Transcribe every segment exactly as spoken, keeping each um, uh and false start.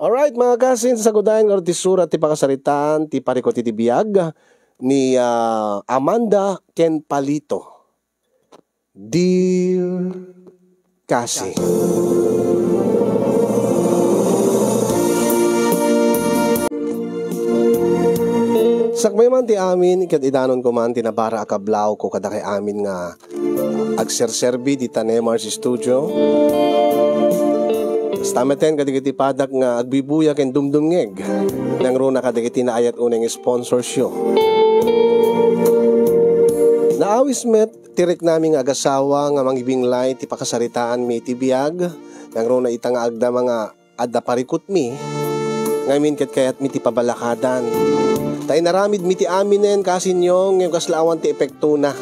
Alright, mga kasin, sagudayan nga ti surat ti pakasaritaan ti parikut iti biag ni, ah, Amanda ken Palito. Dear Kasi. Sakbay man ti amin, ket idanonko man ti nabara a kablawko kadakay amin nga agserserbi dita Nemar's Studio. Kasta metten kadagiti padak nga agbibuya ken dumdumngeg. Nangruna kadagiti naayat unay nga sponsors yo. Naawis met ti riknami nga agasawa nga mangibinglay ti pakasaritaanmi iti biag. Nangruna ita nga agdama nga adda parikutmi, ngamin ket kayatmi ti pabalakadan. Ta inaramidmi ti aminen, kasinyo, ngem kasla awan ti epektona.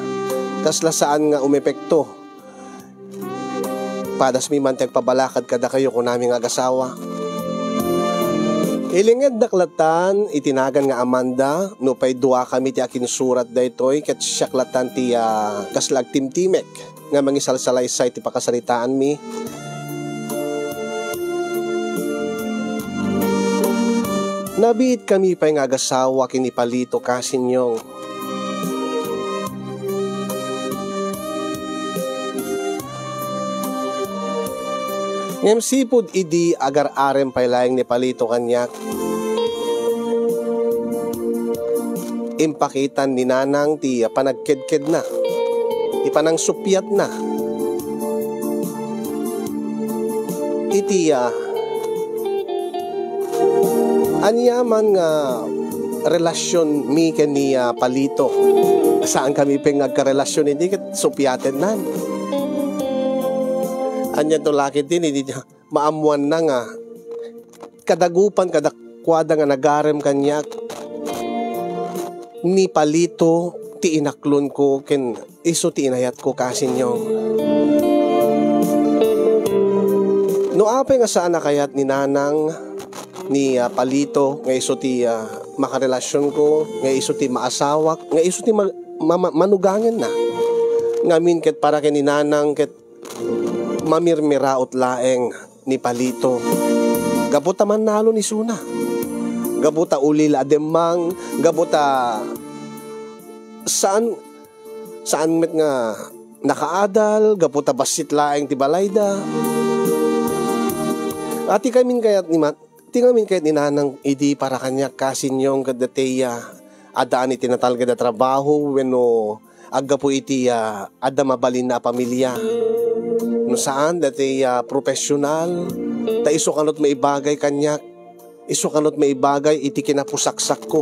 Kasla saan nga umepekto. Padasmi man ti agpabalakad kadakayo, kunami nga agasawa. Ilingeddak lattan iti nagan nga Amanda, nupay duakami ti akinsurat daytoy, ket siak lattan ti, ah, kasla agtimtimek nga mangisalsalaysay ti pakasaritaanmi. Nabiitkami pay nga agasawa ken ni Palito, kasinyo. Ngem sipud idi agar-arem pay laeng ni Palito kaniak, impakitan ni Nanang ti panagkedkedna, ti panangsuppiatna iti, ah, aniaman nga relasionmi ken ni, ah, Palito. Saankami pay nga agkarelasion idi ket suppiatennan. Ania to lakit din, idi maammoanna nga kadagupan kadakuada nga nagarem kaniak ni Palito ti inaklonko ken isu ti inayatko, kasinyo. No apay nga saan a kayat ni Nanang ni, ah, Palito nga isu ti, ah, makarelasionko, nga isu ti maasawak, nga isu ti ma-, ma-, ma-, manugangenna. Ngamin ket para ken ni Nanang ket mamirmiraot laeng ni Palito. Gapu ta mannalon isuna. Gapu ta ulila a demmang, gapu ta saan, saan met nga nakaadal, gapu ta bassit laeng ti balayda. Ati kami kayat ni Mat-, Ti ngamin ket ni Nanang idi para kaniak, kasinyo, ket dayta, ah, addaan iti natalged a trabaho wenno aggapu iti, ah, adda mabalinna a pamilia. No saan, dayta, ah, profesional, ta isu kanut maibagay kaniak, isu kanut maibagay iti kinapusaksakko.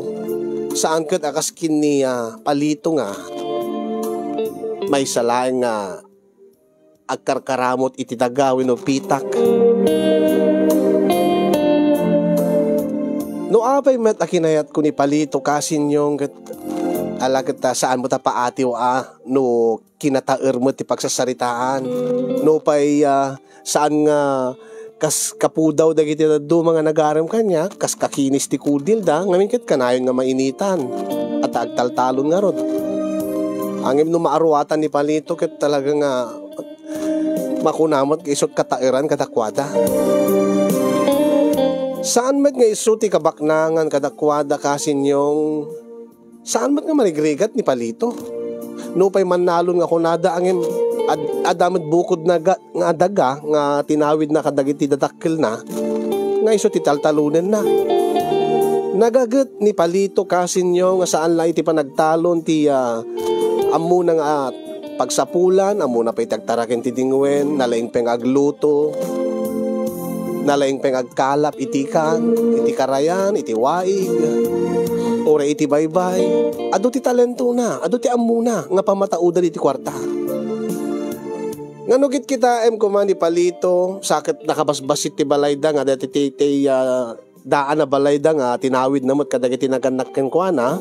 Saan ket a kas ken ni, ah, Palito nga maysa laeng nga agkarkaramut iti daga wenno pitak. No apay met a kinayatko ni Palito, kasinyo, ket ala ket ta saan met a paatiw a no kinataer met ti pagsasaritaan. Nupay, ah, saan nga kas kapudaw dagiti dadduma nga nagarem kaniak, kas kakinis ti kudilda, ngamin ket kanayon nga mainitan. At agtaltalon ngarud. Ngem no maaruatan ni Palito ket talaga nga makuna met nga isu ti kataeran kadakuada. Saan met nga isu ti kabaknangan kadakuada, kasinyo, saan met nga marigrigat ni Palito. Nupay mannalon nga kunada, ngem ad-, adda met bukodna ga-, nga daga nga tinawidna kadagiti dadakkelna, nga isu ti taltalonenna. Nagaget ni Palito, kasinyo, nga saan la iti panagtalon ti, ah, ammona nga pagsapulan, ammona pay ti agtaraken ti dingwen, nalaing pay nga agluto, nalaing pay nga agkalap iti kan, iti karayan, iti waig, uray iti baybay. Adu ti talentona, adu ti ammona nga pammataudan iti kuarta. Nga no kitkitaem koma ni Palito, sa ket nakabasbassit ti balayda nga dati ti, ti, ah, daan a balayda nga tinawidna met kadagiti nagannak kenkuana.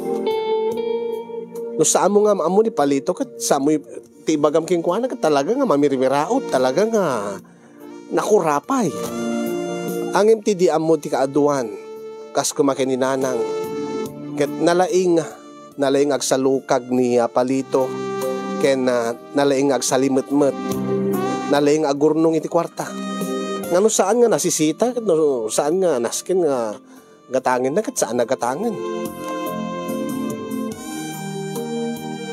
No saanmo nga ammo ni Palito ket saanmo ti ibagam kenkuana ket talaga nga mamirmiraot, talaga nga nakurapay. Ngem ti di ammo ti kaaduan, kas koma ken ni Nanang, ket nalaing nalaing agsalukag ni, ah, Palito, ken, ah, nalaing nga agsalimetmet, nalaing nga agurnong iti kuarta. Nga no saan nga nasisita, no saan nga nasken nga gatangenna, ket saan a gatangen.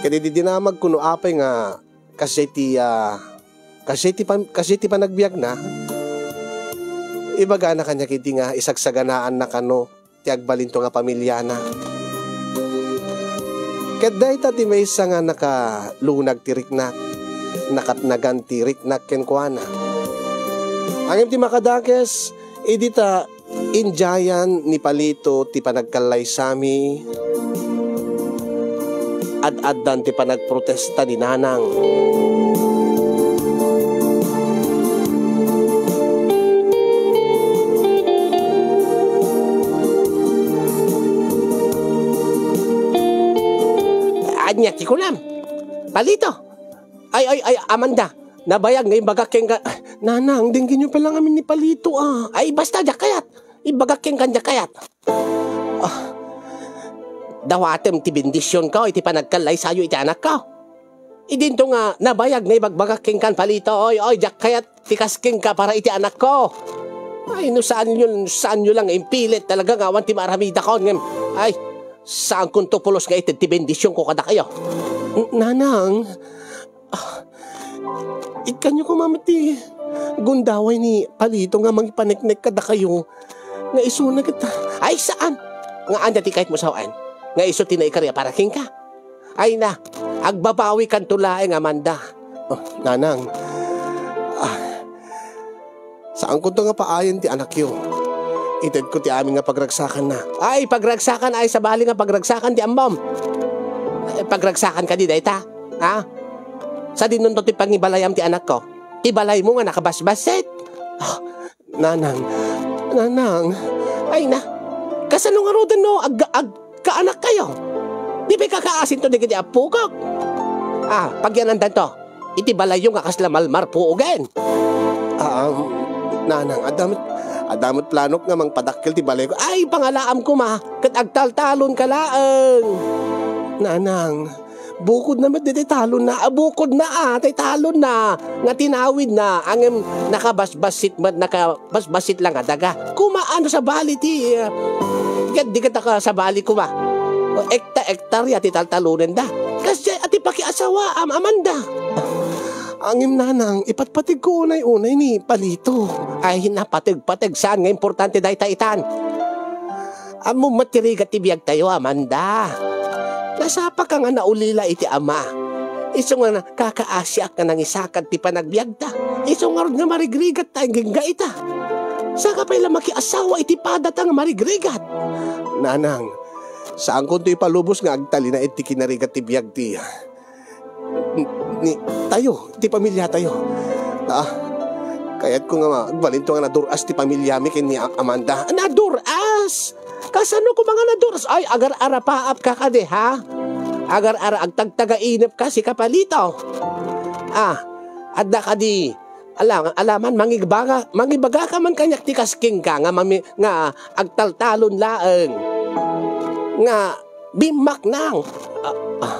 Ket idi dinamagko no apay nga kasdiay ti, ah, kasdiay ti pam-, kasdiay ti panagbiagna, ibagana kaniak idi nga isagsaganaanna kano ti agbalinto nga pamiliana. Ket dayta ti maysa nga nakalunag ti riknak, nakatnagan ti riknak kenkuana. Ngem ti makadakes, idi ta indiayan ni Palito ti panagkallaysami, ad-addan ti panagprotesta ni Nanang. Ania ti kunam? Palito! Ay, ay, ay, Amanda! Nabayag nga imbagak kenka, Nanang, denggenyo pay la ngamin ni Palito, ah. Ay, basta, diak kayat! Imbagak kenka, diak kayat! Ah, dawatem ti bendisionko iti panagkallaysayo iti anakko. Idinto nga nabayag nga ibagbagak kenka, Palito, oy, oy, diak kayat ti kas kenka para iti anakko. Ay, no saanyo, saanyo lang nga impilit talaga nga awan ti maaramidakon, ngem, ay, saankonto pulos nga ited ti bendisionko kadakayo. N-, Nanang, ah, ikkanyo koma met ti gundaway ni Palito nga mangipaneknek kadakayo nga isuna ket, ay, saan! Nga ania ti kayatmo sawen? Nga isu ti naikari a para kenka? Ay na, agbabawikanto laeng, Amanda. Oh, Nanang, ah, saankonto nga paayen ti anakyo. Itedko ti amin nga pagragsakanna. Ay, pagragsakan, ay, sabali nga pagragsakan ti ammom. Ay, pagragsakan kadi dayta, ha? Sadinonto ti pangibalayam ti anakko. Ti balaymo nga nakabasbassit. Ah, Nanang, Nanang, ay na, kasano ngaruden no ag-, agkaanak kayo? Di pay kakaasinto dagiti appokok? Ah, pagyanandanto iti balayyo nga kasla malmarpuogen. Ah, um, Nanang, adda met, adda met planok nga mangpadakkel ti balayko. Ay, pangalaam koma, ket agtaltalonka laeng. Nanang, bukodna met daytay talonna, a, bukodna, a, tay talonna, nga tinawidna, ngem nakabasbassit met, nakabasbassit la nga daga. Koma, ano, sabali ti, a, ket di ket a kasabali koma. Ekta-ektarya ti taltalonenda. Kasdiay a ti pakiasawaam, Amanda. Ngem, Nanang, ipatpategko unay-unay ni Palito. Ay, napateg-pateg, saan nga importante dayta itan. Ammom met ti rigat ti biagtayo, Amanda. Nasapaka nga naulila iti ama. Isu nga na-, kakaasiak nga nangisakad ti panagbiagta. Isu ngarud nga marigrigatta agingga ita. Saka pay la makiasawa iti padata nga marigrigat. Nanang, saankonto ipalubos nga agtalinaed ti kinarigat ti biag ti ni, tayo, ti pamiliatayo. Ah, kayatko nga agbalinto nga nadur-as ti pamiliami ken ni A-, Amanda. Nadur-as? Kasano koma nga nadur-as? Ay, agar-arapaapka kadi, ha? Agar-ara-, agtagtagainepka, sika Palito. Ah, adda kadi, ala-, alaman, mangibaga-, mangibagaka man kaniak ti kas kenka nga mami-, nga agtaltalon laeng. Nga bimmaknang. Ah, ah.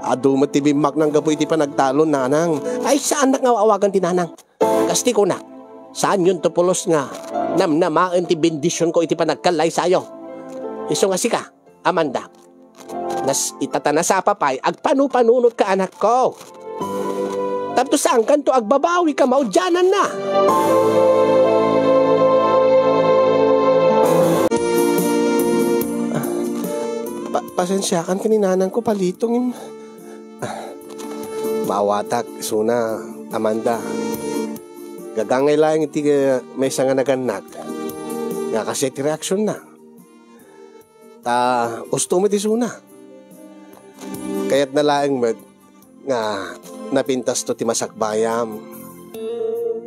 Adu met ti bimmaknang gapu iti panagtalon, Nanang. Ay, saannak nga awagan ti nanang. Kas ti kunak, saanyonto pulos nga namnamaen ti bendisionko iti panagkallaysayo. Isu nga sika, Amanda, nas-, ita ta nasapa pay, agpanupanunotka, anakko. Tapno saankanto agbabawi ka maudiananna. Pa-, pasensiakan ken ni nanangko, Palito, ngem, ah, maawatak isuna, Amanda. Gagangay laeng iti, eh, maysa nga nagannak nga kasdiay ti reaksionna. Ta usto met isuna. Kayatna laeng met nga napintasto ti masakbayam.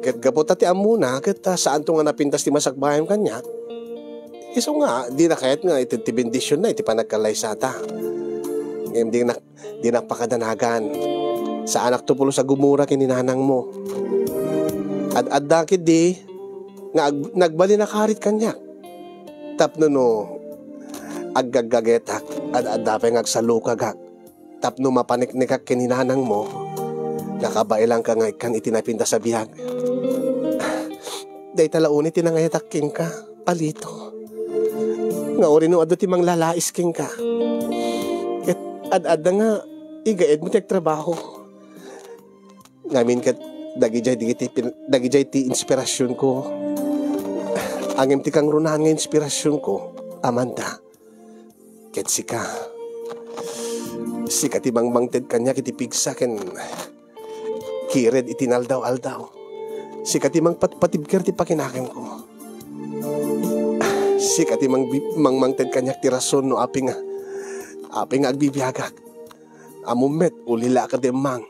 Ket gapu ta ti ammona, ket, ah, saanto nga napintas ti masakbayam kaniak, isu nga, dina kayat nga ited ti bendisionna iti panagkallaysata. Ngem dinak, dinak pakadanagan. Saanakto pulos a gumura ken ni nanangmo. Ad-adda ketdi nga ag-, nagbalin a karit kaniak. Tapno no aggaggagetak, ad-adda pay nga agsalukagak. Tapno mapaneknekak ken ni nanangmo, nakabailanka nga ikkan iti napintas a biag. dayta la unay ti nangayatak kenka, Palito. Nga uray no adu ti manglalais kenka. Ket ad-adda nga igaedmo ti agtrabaho. Ngamin ket dagidiay dagiti pin-, dagidiay ti inspirasionko. Ngem ti kangrunaan nga inspirasionko, Amanda, ket sika. Sika ti mangmangted kaniak iti pigsa ken kired iti naldaw-aldaw. Sika ti mangpatpatibker ti pakinakemko. Sika ti mangbi-, mangmangted kaniak ti rason no apay nga, apay nga agbibiagak. Ammom met, uli la a kademmang.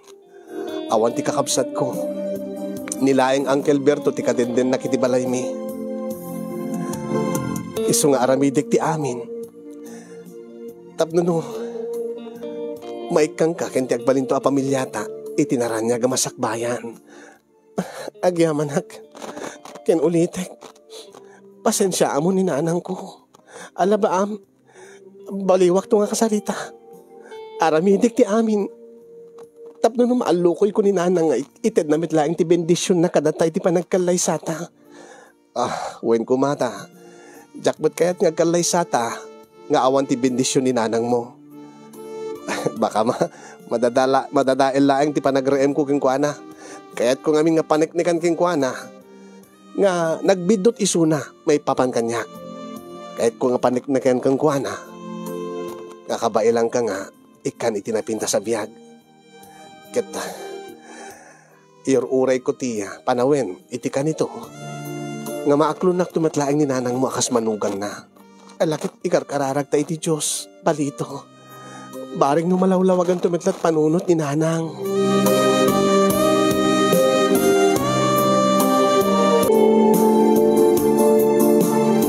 Awan ti kakabsatko. Ni laeng Uncle Berto ti kadendennak iti balaymi. Isu nga aramidek ti amin. Tapno no, maikkanka ken ti agbalinto a pamiliata iti naraniag a masakbayan. Agyamanak ken ulitek. Pasensiaam ni nanangko. Alabaam, baliwakto nga kasarita. Aramidek ti amin. Tapno no maallukoyko ni nanang nga it-, itedna met laeng ti bendisionna kadata iti panagkallaysata. Ah, wen koma ta, diak met kayat nga agkallaysata nga awan ti bendision ni nanangmo. Baka ma-, madadala-, madadael laeng ti panagreemko kenkuana. Kayatko ngamin nga paneknekan kenkuana nga nagbiddut isuna maipapan kaniak. Kayatko nga paneknekan kenkuana nga kabaelanka nga ikkan iti napintas a biag. Ket, iyur-urayko ti panawen iti kanito nga maaklonakto met laeng ni nanangmo a kas manuganna. Ala ket ikarkararagta iti Dios, Palito. Bareng no malawlawaganto met la ti panunot ni nanang.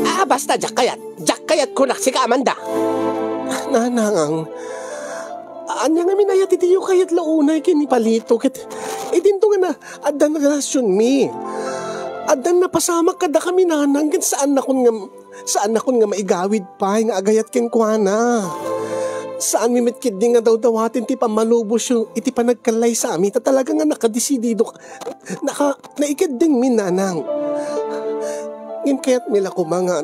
Ah, basta, diak kayat. Diak kayat kunak sika, Amanda. Nanang, ania ngamin a kayat iti diyo kayat la unay ken ni Palito ket idinto nga na, addan relasionmi. Addan napasamak kadakami, nanang, ket saannakon nga, saannakon nga maigawid pay nga agayat kenkuana. Saanmi met ketdi nga dawdawaten ti pammalubosyo iti panagkallaysami ta talaga nga nakadesidido, naka-, naikeddengmi, nanang. Ngem kayatmi la koma nga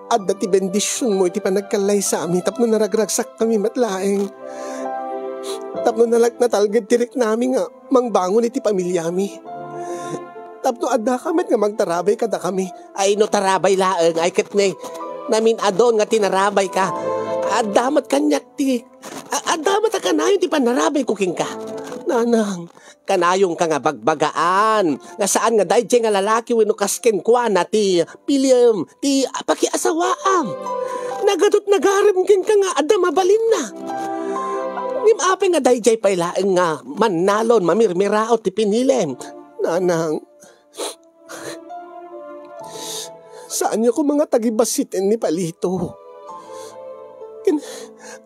adda ti bendisionmo iti panagkallaysami tapno naragragsakkami met laeng. Tapno nalag-, natalged ti riknami nga mangbangon iti pamiliami. Tapno addaka met nga mangtarabay kadakami. Ay, no tarabay laeng, ay ket ne, namin-adon nga tinarabayka. Adda met kaniak ti, a-, adda met a kanayon ti panarabayko kenka. Nanang, kanayonka nga bagbagaan nga saan nga daydiay nga lalaki wenno kas kenkuana ti piliem ti pakiasawaam. Nagadut nagarem kenka nga adda mabalinna. Ngem apay nga daydiay pay laeng nga mannalon mamirmiraot ti pinilem? Nanang, saanyo koma nga tagibassiten ni Palito. Ken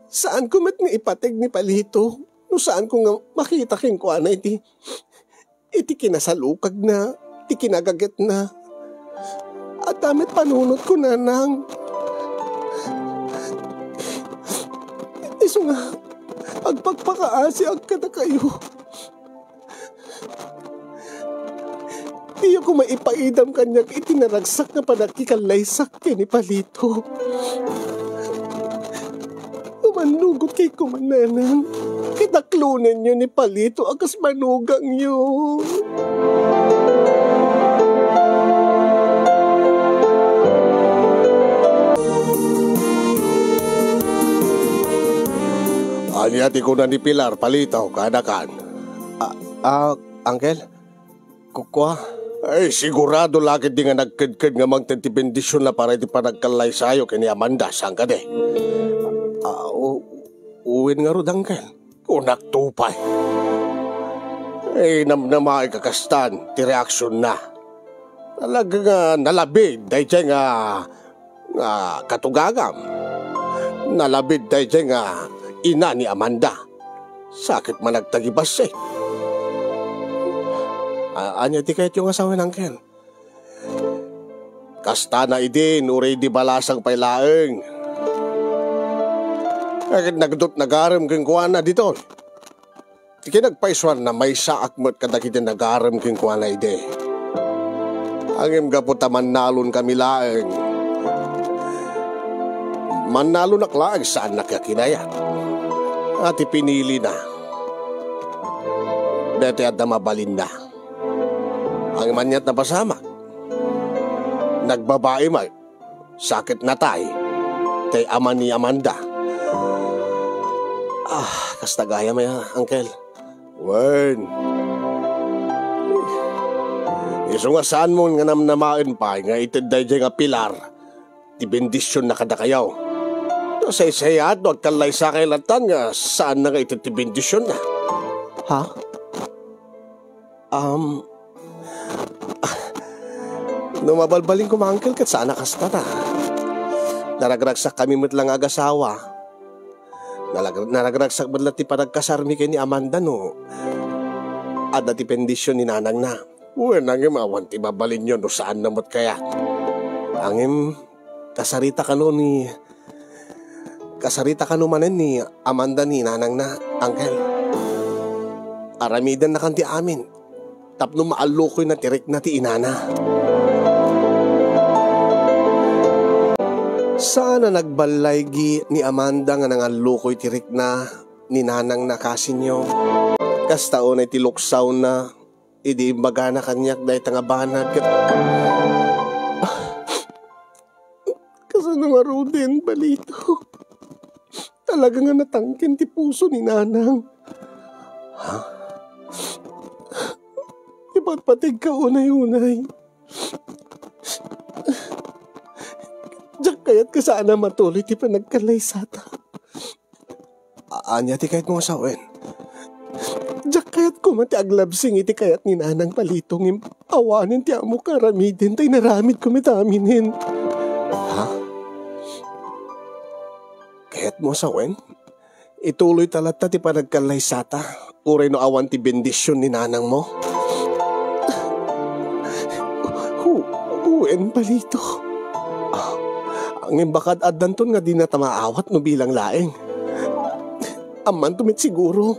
saanko met nga ipateg ni Palito no saanko nga makita kenkuana iti iti kinasalukagna, ti kinagagetna. Adda met panunotko, nanang. Isu nga, agpakpakaasiak kadakayo. Diyo koma ipaidam kaniak iti naragsak nga panagkikallaysak ken ni Palito. Umannugot kay kumanenang, ket aklonenyo ni Palito a kas manugangyo. Ania ti kuna ni Pilar, Palito, kaanakan? Ah, ah, Uncle? Kukua? Ay, sigurado la ketdi nga nagkedked nga mangted ti bendisionna para iti panagkallaysayo ken ni Amanda, saan kadi? Ah, u-, uwen ngarud, Uncle. Kunakto pay. Ay, namnamaek a kastan ti reaksionna. Talaga nga nalabid daydiay nga nga katugagam. Nalabid daydiay nga ina ni Amanda. Sakit man agtagibassit. A-, ania ti kayatyo nga sawen, Uncle? Kastana idi, no uray di balasang pay laeng. Ket nagdut nagarem kenkuana ditoy. Ti kinagpaisuanna, maysaak met kadagiti nagarem kenkuana idi. Ngem gapu ta mannalon kami laeng, mannalonak laeng, saannak a kinayat. A ti pinilina, daytoy adda mabalinna. Ngem aniat napasamak? Nagbabai met, sakit natay, tay ama ni Amanda. Ah, kasta gayam aya, Uncle. Wen, isu nga saanmo nga namnamaen pay nga ited daydiay nga pilar ti bendisionna kadakayo. Nasaysayat no agkallaysakay latta nga saanna nga ited ti bendisionna. Ha? Um, no mabalbalin koma, Uncle, ket saan a kasta ta. Naragragsakami met la nga agasawa. Nalag-, naragragsak met la ti panagkasarmi ken ni Amanda no adda ti bendision ni nanangna. Wen, ngem awan ti mabalinyo no saanna met kayat. Ngem, kasarita kano ni, kasarita kano manen ni Amanda ni nanangna, Uncle. Aramidennakan ti amin tapno maallukoyna ti rikna ti inana. Saan a nagballaygi ni Amanda nga nangallukoy ti rikna ni nanangna, kasinyo. Kasta unay ti luksawna idi imbagana kaniak dayta nga banag ket kasano ngaruden, Palito? Talaga nga natangken ti puso ni nanang. Ha? Ipatpategka unay-unay. Diak kayat nga saan a matuloy ti panagkallaysata. A-, ania ti kayatmo nga sawen? Diak kayat koma ti aglabsing iti kayat ni nanang, Palito, ngem awanen ti ammok nga aramiden ta inaramidko met aminen. Ha? Kayatmo a sawen? Ituloyta latta ti panagkallaysata, uray no awan ti bendision ni nanangmo? Hu-, wen, Palito. Ah, ngem baka ad-addanton nga dinata maawat no bilang laeng. Ammanto met siguro.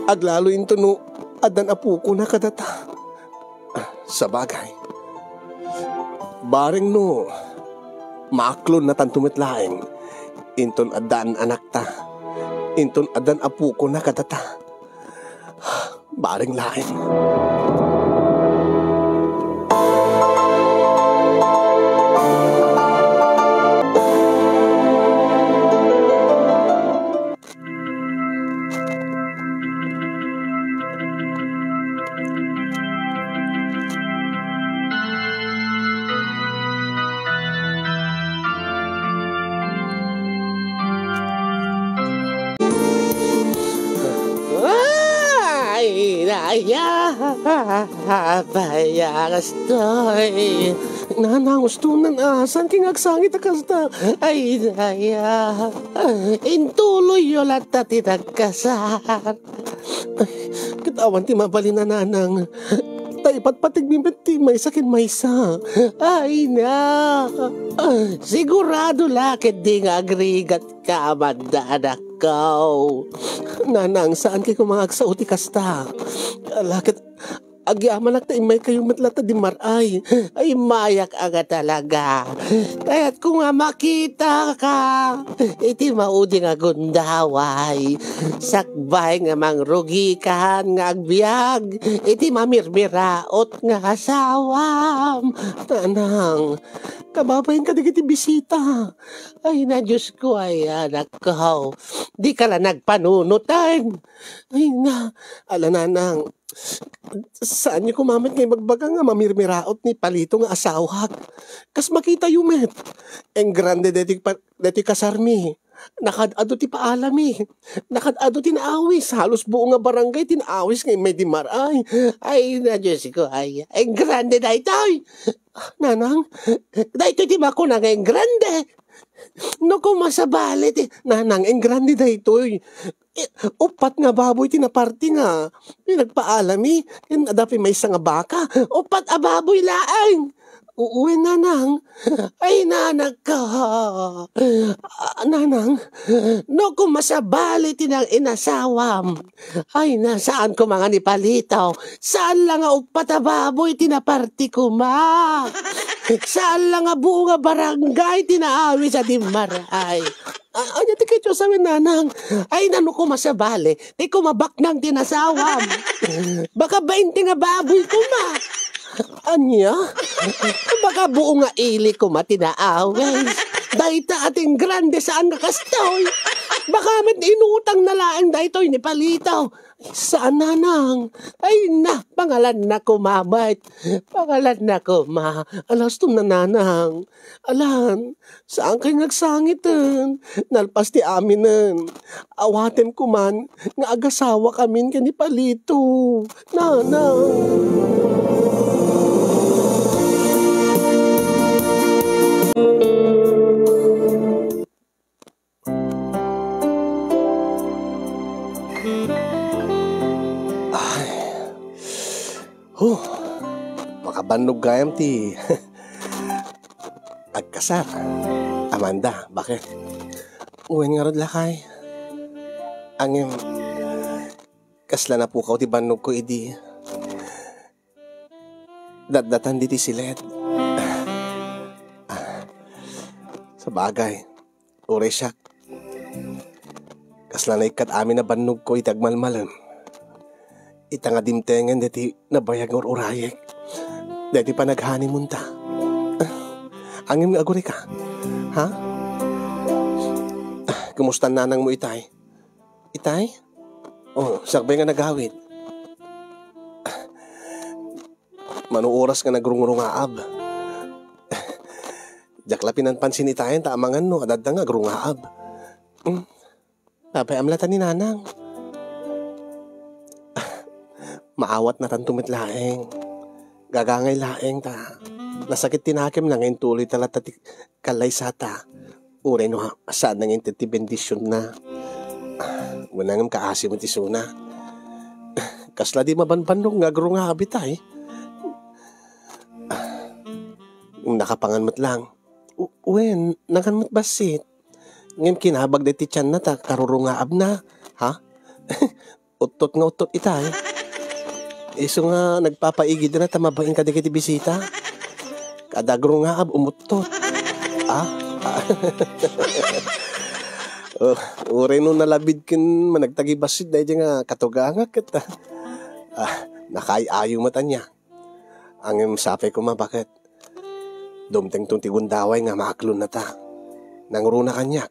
Aglalo inton no addan apokona kadata. Ah, sabagay. Bareng no maaklonnatanto met laeng, inton addan anakta, inton addan apokona kadata. Bareng laeng. Ay, daya, bayakastoy. Nanang, ustonan, a, saan kay nga agsangit a kasta? Ay, daya. Intuloyyo latta ti nagkasar. Ket awan ti mabalin a nanang. Ta ipatpategmi met ti maysa ken maysa. Ay na! Sigurado la ket di nga agrigat ka, Amanda, anakko. Nanang, saan kay koma nga agsao ti kasta? Ala ket agyamanak ta immaykayo met latta dimmaray. Ay, mayak a nga talaga. Kayatko nga makitaka iti maudi nga gundaway. Sakbay nga mangrugikan nga agbiag iti mamirmiraot nga asawam. Nanang, kababain kadagiti bisita. Ay na, Diosko, ay, anakko. Dika la nagpanunoten. Ay na, ala, nanang. Saanyo koma met nga ibagbaga nga mamirmiraot ni Palito nga asawak? Kas makitayo met. Engrande deti pa-, deti kasarmi. Nakaad-adu ti paalami. Nakaad-adu ti naawis. Halos buo nga barangay ti naawis nga immay dimmaray. Ay na, Diosko, ay. Engrande daytoy. Nanang, daytoy ti makuna nga engrande. No koma sabali ti, nanang, engrande daytoy. Eh, uppat nga baboy ti naparti nga pinagpaalami. Ken adda pay maysa nga baka. Uppat a baboy laeng. U-, wen, nanang. Ay, nanang ka. Ah, nanang, no koma sabali ti nang inasawam. Ay, na, saan koma nga ni Palito. Saan la nga uppat a baboy ti naparti koma. Saan la nga buong a barangay ti naawis a dimmaray. A-, ania ti ketyo sawen, nanang? Ay, nano koma sabali, ti koma baknang ti nasawam. Baka bainte nga baboy koma. Ania? Baka buong nga ili koma ti naawis. Dayta a ti grande saan nga kastoy. Baka met inutang na laeng daytoy ni Palito. Saan, nanang? Ay na, pangalanna koma met. Pangalanna koma. Alastom na, nanang. Alan, saan kay nga agsangiten? Nalpas ti aminen. Awatem koman nga agasawakamin ken ni Palito. Nanang. Ay. Huh. Makabannog gayam ti agkasar. Amanda, bakit? Wen ngarud, lakay. Ngem, kasla napukaw ti bannogko idi datdatan ditoy siled. Sabagay, uray siak, kasla naikkat amin a bannogko iti agmalmalem. Ita nga dimtengen daytoy nabayag nga ur-urayek. Daytoy panag-honeymoon ta. Ngem nga agurayka? Ha? Kumusta nanangmo itay? Itay? Oh, sakbay nga nagawid. Mano oras nga nagrungrungaab. Diak la pinanpansin itayen ta amangan no adda nga agrungaab. Hmm. Apay, amlatan ni nanang. Maawatnatanto met laeng. Gagangay laeng ta nasakit ti nakemna nga intuloyta latta ti kallaysata. Uray no ha-, saan nga inted ti bendisionna. Wen, ngem kaasi met isuna. Kasla di mabanbannog nga agrungaab itay. Nakapangan met lang. U-, wen, nangan met bassit. Ngem kinabag daytoy tianna ta karurungaabna. Ha? Uttot nga uttot itay. Isu nga nagpapaigidna ta mabain kadagiti bisita. Kada agrungaab, umuttot. Ah? Oh, uray no nalabid ken managtagibassit daydiay nga katugangak ket, ah, nakaay-ayo met ania. Ngem sapay koma, baket? Dumtengton ti gundaway nga maaklonnata. Nangruna kaniak,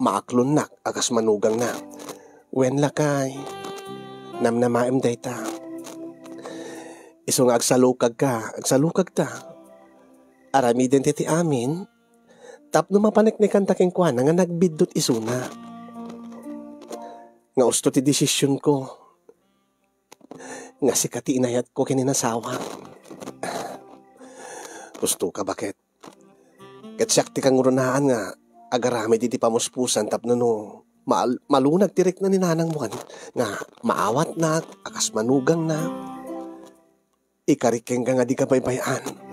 maaklonnak a kas manugangna. Wen, lakay, namnamaem dayta. Isu nga agsalukagka, agsalukagta. Aramiden ti, ti amin, tapno mapaneknekanta kenkuana nga nagbiddut isuna. Nga usto ti desisionko. Nga sika ti inayatko ken inasawak. Ustoka, baket? Ket siak ti kangrunaan nga agaramid iti pamuspusan tapno no mal-, malunag ti rikna ni nanangmo nga maawatnak a kas manugangna. Ikarik kenka nga dika baybay-an.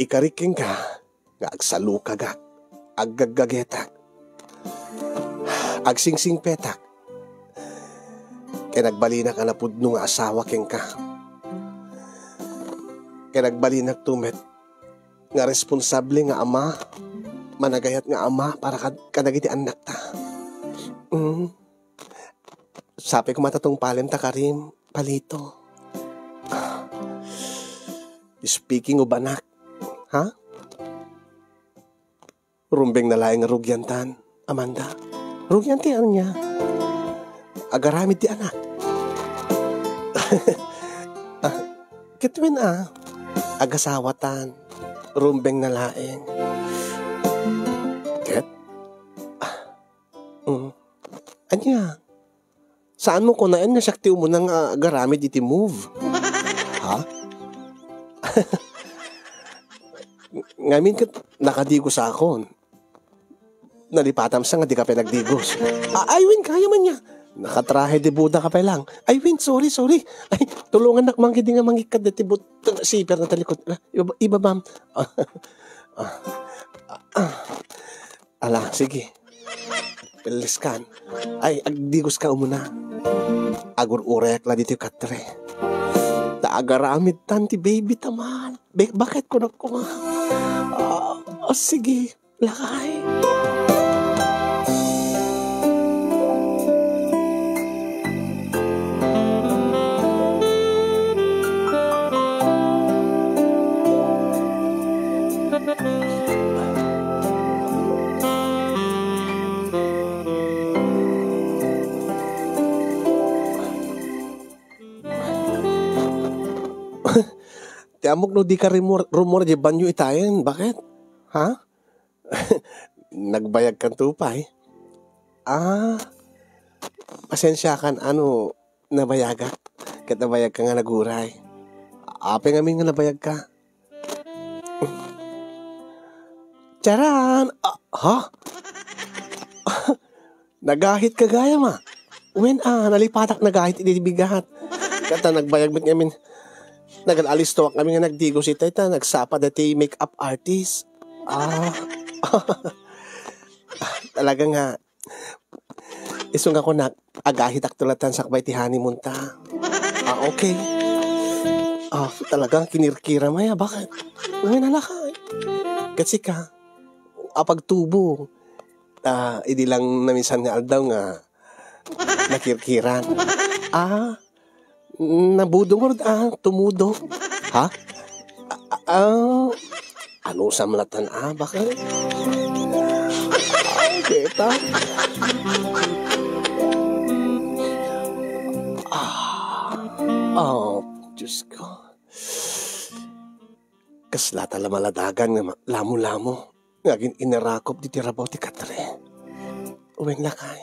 Ikarik kenka nga agsalukagak, aggaggagetak, agsingsingpetak, ken agbalinak a napudno nga asawa kenka. Ken agbalinakto met nga responsable nga ama, managayat nga ama para kad-, kadagiti annakta. Mm. Sapay koma ta tungpalem ta karim, Palito. Speaking of anak, ha? Rumbeng na laeng nga rugiantan, Amanda. Rugian ti ania? Agaramid ti anak. Ah, ket wen a, agasawatan. Rumbeng na laeng. Ket? Ah, mm. Ania? Saanmo kunaen nga siak ti umuna nga agaramid iti move? Ha? Ngamin ket nakadigosakon. Nalipatam sa nga dika pay nagdigos. A-, ay, wen, kaya man niya. Nakatrahe de boda ka pay lang. Ay, wen, sorry, sorry. Ay, tulongannak man ketdi nga mangikkat deti but-, siper na talikod. Ah, iba, iba, ma'am. Ah, ah, ah. Ala, sige. Piliskan. Ay, agdigoska umuna. Agur-urayak la ditoy katre. Ta agaramid tan ti baby ta man. Be-, bakit kuno ko nga? Ah, ah, sige. Lakay. Ti ammok no dika rumor, rumor di banyo itayen, bakit? Ha? Nagbayagkanto pay? Ah, pasensiakan, ano, nabayagak. Ket nabayagka nga naguray. Apay ngamin nga nabayagka? Charan! Ah, ha? Nagahit ka gayam a? Wen a, nalipatak nagahit iti bigat. Ket ta nagbayag met ngamin. Nagalistoak ngamin nga nagdigos itay ta nagsapa dati makeup artist. Ah. Talaga nga, isu nga kunak, agahitakto latta sakbay ti honeymoon ta. Ah, okay. Ah, talagang kinirkira maya, bakit? Ngayon alakay. Ket sika, apagtubo. Ah, idi lang naminsan nga aldaw nga nakirkiran. Ah, nabudong, ah, tumudong. Ha? Ah, ah, anusam latta, ah, bakit? Ay, deta. Ah, oh, Diyos ko. Kasla ta la maladagan nga ma-, lamo-lamo nga agin-inarakop diti rabaw ti katre. Wen lakay.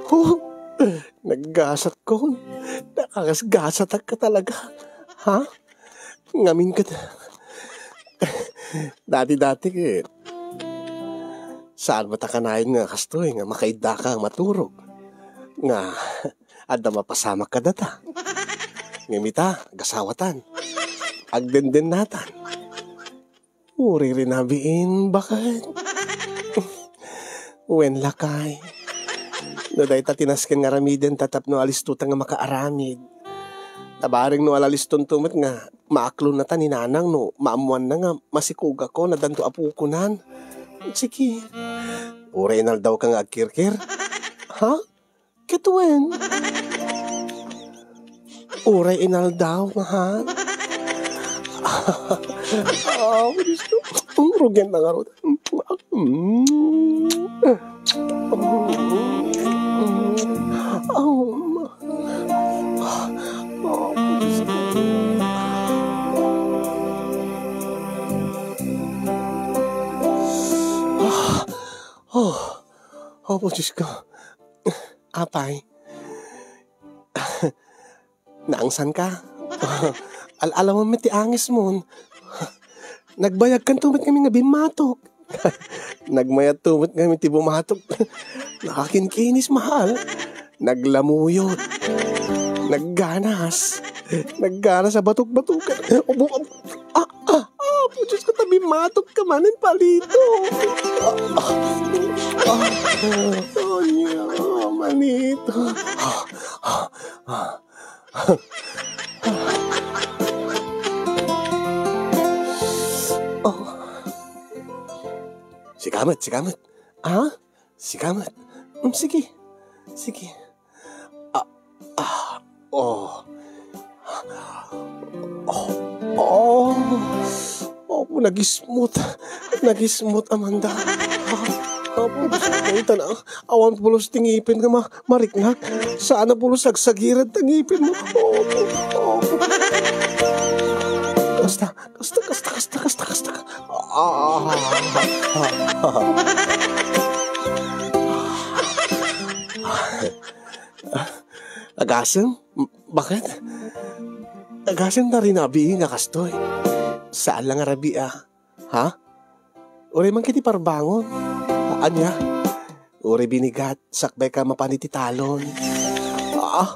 Huh! Naggasatkon. Nakagasgasatak ka talaga. Ha? Ngamin ka. Dati-dati ket, saan met a kanayon nga kastoy nga makaiddaka maturog? Nga, adda mapasamak kadata. Ngem ita, agasawatan. Agdendennatan. Uray rinabiin, baket. Wen lakay. No dayta ti nasken nga aramiden ta tapno alisto ta nga makaaramid. Ta bareng no alalistonto met nga maaklonnata ni nanang no maammoanna nga masikogakon, addanto a pukonan. Sige. Uray inaldawka nga agkirkir. Ha? Ket wen? Uray inaldaw, mahal. Ah, Diyos ko. Ang rugian na nga ron. Mm. Ah, Diyos ko. Ah, oh. Opo, Diyos ko. Apay, naangsanka? Al-alamon met ti angismon. Nagbayagkanto met ngamin nga bimmatok. Nagmayatto met ngamin ti bumatok. Nakakinkinis, mahal. Naglamuyot. Nagganas. Nagganas a batok-batokan. Ubo-, ah, ah, Apo Diyos ko, ta bimmatok ka manen, palito. Ah, ah, ah, oh, niya, manito. Ah, ah, ah. Oh. Sika met, sika met. Ah? Sika met. Mm, sige. Sige. Ah, ah, oh. Oh, oh. Opo, nagismut. Nagismut, Amanda. Ah, opo, nagismut. Awan pulos ti ngipin nga ma-, mariknak. Saan a pulos agsagirad ta ngipin mo. Opo, opo. Kasta, kasta, kasta, kasta, kasta, kasta. Ah. Agasem? M-, bakit? Agasem ta rinabii nga kastoy. Saan lang a rabii, ah. Ha? Uray man kiti parbangon. Ania? Uray binigat, sakbay ka mapan iti talon. Ah,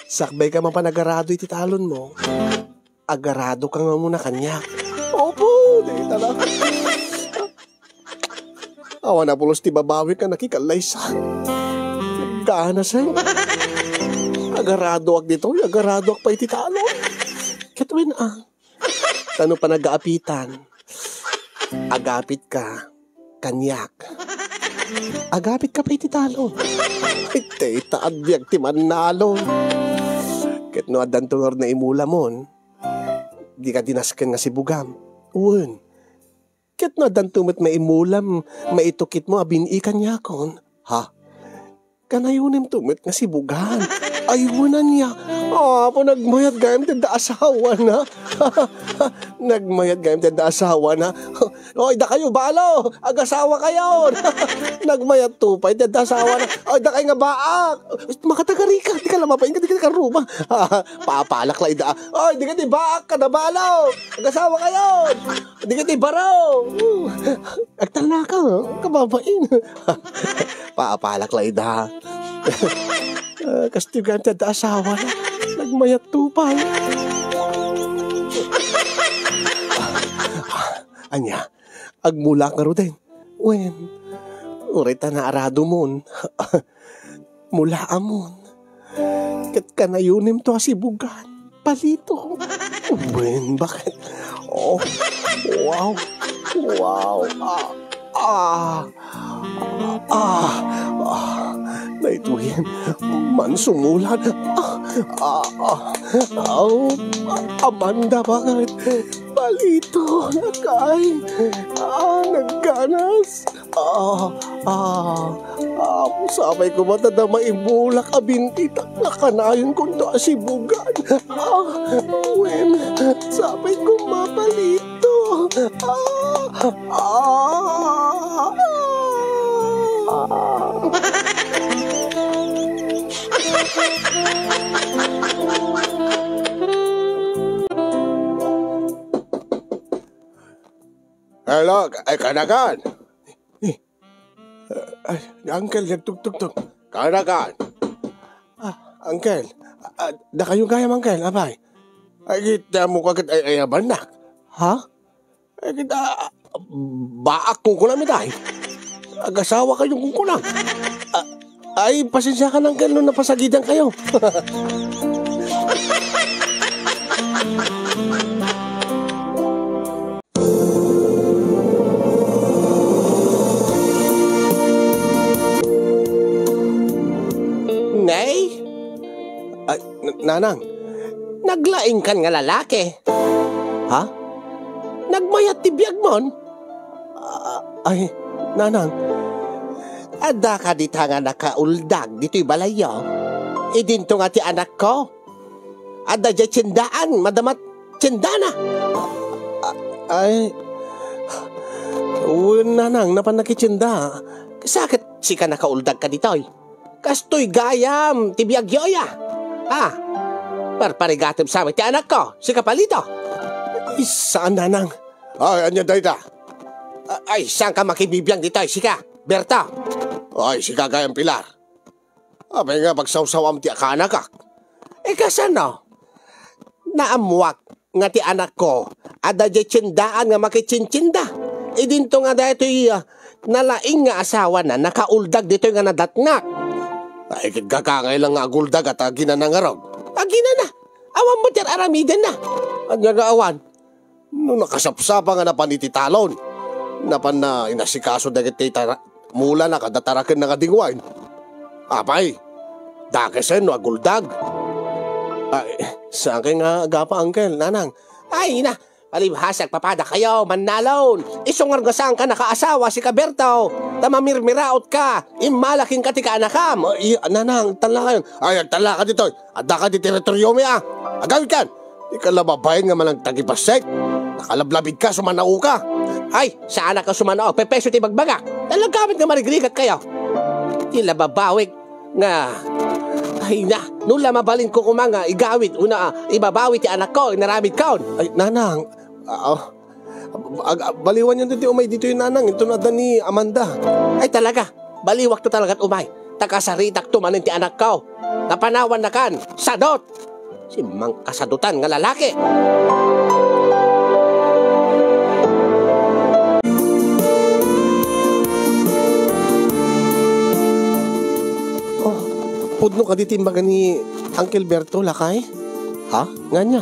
sakbay ka mapan agarado iti talon mo. Agarado ka nga muna kaniak. Opo, dita na. Awan a pulos ti babawi ka nakikallaysa. Ganasen. Agaradoak ditoy, agaradoak pa iti talon. Ket wen a. Tano panagaapitan. Agapit ka. Kaniak. Agapit ka pa iti talon. Ay, dayta a biag ti mannalon. Ket no addanto nga naimula mon, di ka dinasken nga sibugam. Wen. Ket no addanto met maimulam, maitukit mo a bin-i kaniakon. Ha? Kanayonem to met nga sibugan. Ay, wen ania. Apo, nagmayat gayam ti adda asawana. Nagmayat gayam ti adda asawana. Oy, dakayo, balo! Agasawa kayon! Nagmayat to pay ti adda asawana. Oy, dakay nga baak! Makatagarika, di ka la mapainka, di ka karuma. Papalak la ida. Oy, di ka ti baak, kada balo! Agasawa kayon! Di ka ti baro! Agtalnaka, kababain. Papalak la ida. Ah, kastoy gayam ti adda asawana. Nagmayat to pay. Ania, agmula ngaruden? Wen, uray ta naaradomon. Mulaamon. Ket kanayonem to a sibugan. Palito. Wen, bakit? Oh, wow. Wow. Ah, ah, ah, ah. Daytoyen, mansumulan. Ah, ah, ah. Oh, Amanda, bakit? Palito, nakay. Ah, nagganas. Ah, ah, ah, sapay koma ta da maimulak a bintitak nga kanayon kunto a sibugan. Ah, wen, sapay koma palito. Ah, ah, ah. Hello, ay, kanagan. Eh, ay, Uncle, nagtugtugtog. Kanagan. Ah, Uncle. Ah, dakayo gayam, Uncle, apay. Ay, kita mo ka ket ay, ay, abannak. Ha? Ay, kita, ah, baak kungkunam itay. Agasawa kayo kungkunam. Ah, ay, pasensya ka, Uncle, no napasagidan kayo. Nay? Ay, n-, nanang, naglaingkan nga lalaki. Ha? Nagmayat ti biagmon? Ah, ay, nanang. Adda ka dita nga nakauldag ditoy balayyo? Idinto nga ti anakko. Adda diay tiendaan, madama ti tiendana. A-, ay, wen, nanang, napan nakitienda. Sa ket sika nakauldag ka ditoy? Kastoy gayam ti biagyo, aya? Ha? Parparigatem sa met ti anakko, sika palito. Saan, nanang. Ay, ania dayta? A-, ay, saan ka makibibiang ditoy, sika, Berta? Ay, sika gayam, Pilar. Apay nga pagsawsawam ti kaanakak? E, kasano? Naammuak nga ti anakko, adda diay tiendaan nga makitientienda. Idinto nga daytoy, ah, nalaing nga asawana, nakauldag ditoy nga nadatnak. Ay, ket gagangay lang nga aguldag a ta aginana ngarud. Aginana? Awan met ti ar-aramidenna. Ania nga awan? No nakasapsapa nga napan iti talon, napanna inasikaso dagiti tara-, mulana kada tarakenna nga dingwaen. Apay, dakesen no aguldag. Ay, saan kay nga agapa, Uncle, nanang? Ay, na, palibhasi, agpapadakayo, mannalon. Isu ngarud nga saan ka nakaasawa, sika Berto, ta mamirmiraot ka, immala kenka ti kaanakam. Ay, nanang, agtallakayon. Ay, agtallaka ditoy. Adda ka ti teritoriomi, a. Agawidkan. Di ka la babaen nga managtagipasek. Nakalablabid ka, sumanao ka. Ay, saanak a sumanao. Pepeso ti bagbagak. Talaga met nga marigrigak kayo. Di la babawik nga, ay na, no la mabalinko koma nga igawid, una, ah, ibabawi ti anakko, inaramidkon. Ay, nanang, ah, ag-, ag-, baliwan yun ti umay ditoy, nanang. Ito na da ni Amanda. Ay, talaga. Baliwakto talagat umay. Ta kasaritakto manen ti anakko. Napanawannakan. Sadot! Simmangkasadotan nga lalaki! Oh, pudno kadi ti imbaga ni Uncle Berto, lakay? Ha? Ngania?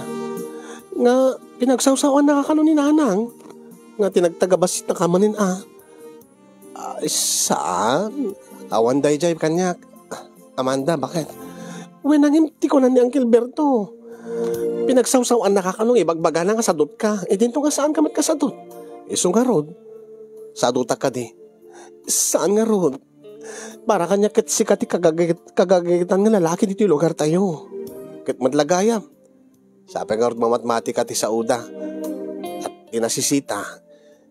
Nga pinagsawsawaannaka kano ni Nanang? Nga ti nagtagabassit na ka manen a? Ay, saan. Awan daydiay kaniak. Amanda, bakit? Wen, nangin ti kunan ni Uncle Berto. Pinagsawsawaannaka kano nga ibagbagana nga sadotka. Idinto nga saanka met kasadot. Isu ngarud, sadotak kadi. Saan ngarud. Para kaniak ket sika ti kagagayat-, kagagayaten nga lalaki ditoy lugartayo. Ket met la gayam. Sapay ngarud mamatmatika ti saoda. At ti nasisita,